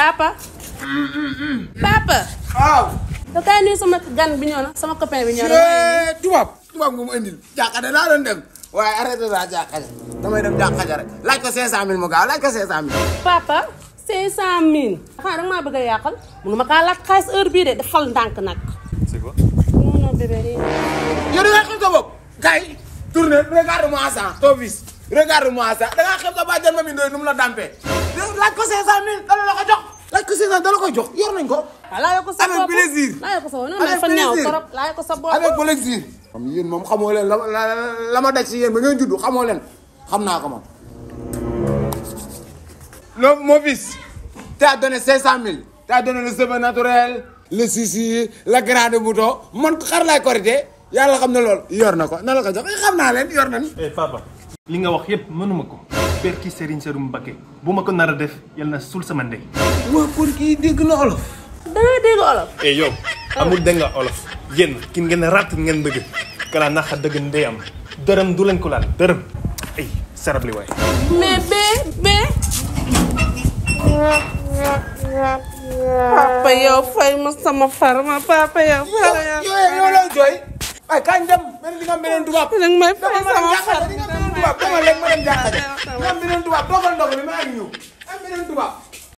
papa. Papa. waaw. da kay nuyu sama gan bi ñëw na sama copain bi ñëw na. tubaab nga mu indil jàkka de laa doon dem waaye arrêté naa jàkka ja damay dem jàkka ja rek laaj ko 500000 mu gaaw laaj ko 500000. papa 500000. xanaa da nga maa bëgg a yàqal mënu ma kaa laaj xaalis heure bii de defal ndànk nag. c'est quoi. non non bébé. yow da ngaa xam sa bopp kay tourne regarde-moi ça ton fils regarde-moi ça da ngaa xam sa bàjjen ma mi ndoy nu mu la dampee laaj ko 500000 dala la ko jox laaj ko 5000 dala koy jox yor nañ ko. waaw laajoo ko sa bopp avec plaisir. laajoo ko sa bopp non non fa ñaaw trop laajoo ko sa bopp. avec plaisir. xam yéen moom xamoo leen la ma daj si yéen ba ngeen juddu xamoo leen xam naa ko man. non mon fils. t'as donné 500000. t'as donné le cheveu naturel. le sisi la grande mouton man xar laay korité yàlla xam na lool yor na ko na la ko jox xam naa leen yor nañ. papa li nga wax yëpp mënuma ko. Barki Serigne Saliou Mbacké bu ma ko nar a def yàlla na suul sama ndey. waa kon kii dégg na olof. da ngay dégg olof. yow amul dégg nga olof yéen kin ngeen rat ngeen bëgg kala naxa dëgg ndey am dërëm du leen ko laal dërëm ay sarabli waay. mais bee. papa yow fay ma sama farma papa yow. yow lay jooy. ay kañ dem beneen di nga am beneen tubaab. nag may fay sama farma dama léegi ma dem jàkka ja. nga am beneen tubaab toogal ndox mi ma ak ñëw am beneen tubaab.